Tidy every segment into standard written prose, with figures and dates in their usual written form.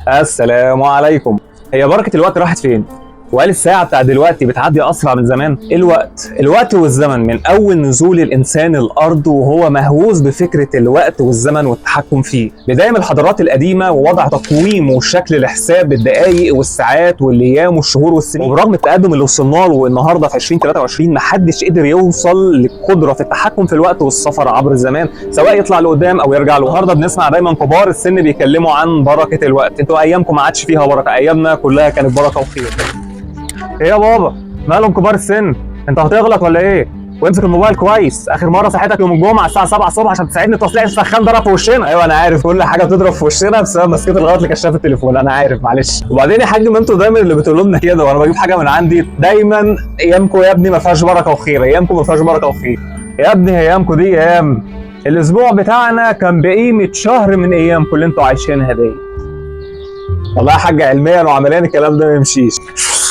السلام عليكم. هي بركة الوقت راحت فين؟ وقال الساعة بتاع دلوقتي بتعدي أسرع من زمان. الوقت والزمن من أول نزول الإنسان الأرض وهو مهووس بفكرة الوقت والزمن والتحكم فيه. بداية من الحضارات القديمة ووضع تقويم وشكل الحساب بالدقائق والساعات والأيام والشهور والسنين. وبرغم التقدم اللي وصلنا له النهارده في 2023 محدش قدر يوصل للقدرة في التحكم في الوقت والسفر عبر الزمان، سواء يطلع لقدام أو يرجع لورا. النهارده بنسمع دايما كبار السن بيكلموا عن بركة الوقت. انتوا أيامكم ما عادش فيها بركة، أيامنا كلها كانت بركة وخير. ايه يا بابا، مالهم كبار السن؟ انت هتغلط ولا ايه؟ وامسك الموبايل كويس، اخر مرة صحيتك يوم الجمعة الساعة 7 الصبح عشان تساعدني تصليح السخان ضرب في وشنا. ايوه انا عارف، كل حاجة بتضرب في وشنا بسبب مسكه الغلط لكشاف التليفون، انا عارف معلش. وبعدين يا حاج ما انتوا دايما اللي بتقولوا لنا كده، وانا بجيب حاجة من عندي دايما ايامكم يا ابني ما فيهاش بركة وخير، ايامكم ما فيهاش بركة وخير. يا ابني ايامكم دي ايام الاسبوع بتاعنا كان بقيمة شهر من ايامكم اللي انتوا عايشينها دي. والله يا حاج علميا وعمليا الكلام ده ما يمشيش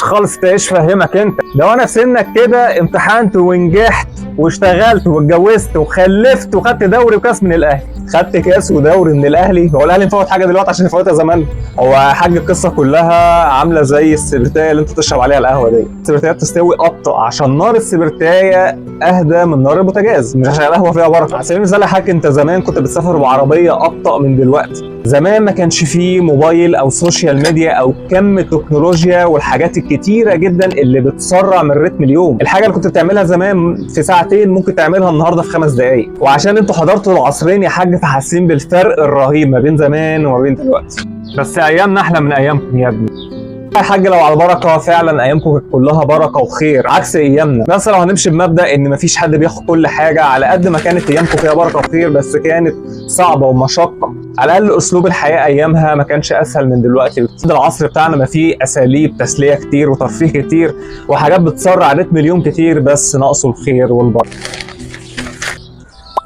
خالص. انت ايش فاهمك انت؟ ده وانا في سنك كده امتحنت ونجحت واشتغلت واتجوزت وخلفت وخدت دوري وكاس من الاهلي. خدت كاس ودوري من الاهلي؟ هو الاهلي مفوت حاجة دلوقتي عشان يفوتها زمان؟ هو يا حاج القصة كلها عامله زي السبرتايه اللي انت تشرب عليها القهوة دي. السبرتايه بتستوي ابطا عشان نار السبرتايه اهدى من نار البوتاجاز، مش عشان القهوة فيها بركة. على سبيل المثال يا حاج، انت زمان كنت بتسافر بعربيه ابطا من دلوقتي. زمان ما كانش فيه موبايل او social media او كم التكنولوجيا والحاجات الكتيرة جدا اللي بتسرع من رتم اليوم. الحاجة اللي كنت بتعملها زمان في ساعتين ممكن تعملها النهارده في 5 دقائق. وعشان انتوا حضرتوا العصرين يا حاج فحاسين بالفرق الرهيب ما بين زمان وما بين دلوقتي. بس ايامنا احلى من ايامكم يا ابني. يا حاج لو على البركة فعلا ايامكم كانت كلها بركة وخير عكس ايامنا. بس لو هنمشي بمبدا ان مفيش حد بياخد كل حاجة، على قد ما كانت ايامكم فيها بركة وخير بس كانت صعبة ومشقة. على الاقل اسلوب الحياة ايامها ما كانش اسهل من دلوقتي بكتير. العصر بتاعنا ما فيه اساليب تسلية كتير وترفيه كتير وحاجات بتسرع رتم اليوم كتير، بس ناقصه الخير والبركة.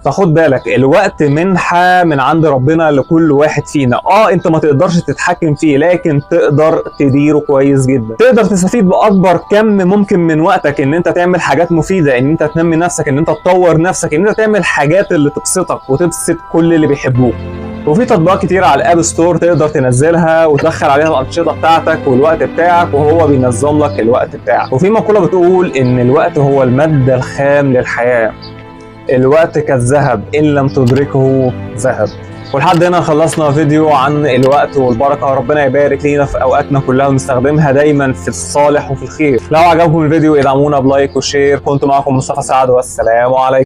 فخد بالك، الوقت منحة من عند ربنا لكل واحد فينا. انت ما تقدرش تتحكم فيه، لكن تقدر تديره كويس جدا. تقدر تستفيد باكبر كم ممكن من وقتك، ان انت تعمل حاجات مفيدة، ان انت تنمي نفسك، ان انت تطور نفسك، ان انت تعمل حاجات اللي تبسطك وتبسط كل اللي بيحبوك. وفي تطبيقات كتير على ال App Store تقدر تنزلها وتدخل عليها الانشطة بتاعتك والوقت بتاعك، وهو بينظم لك الوقت بتاعك. وفي مقولة بتقول ان الوقت هو المادة الخام للحياة. الوقت كالذهب، إن لم تدركه ذهب. ولحد هنا خلصنا فيديو عن الوقت والبركة. ربنا يبارك لينا في أوقاتنا كلها ونستخدمها دايما في الصالح وفي الخير. لو عجبكم الفيديو ادعمونا ب like و share. كنت معكم مصطفى سعد، والسلام عليكم.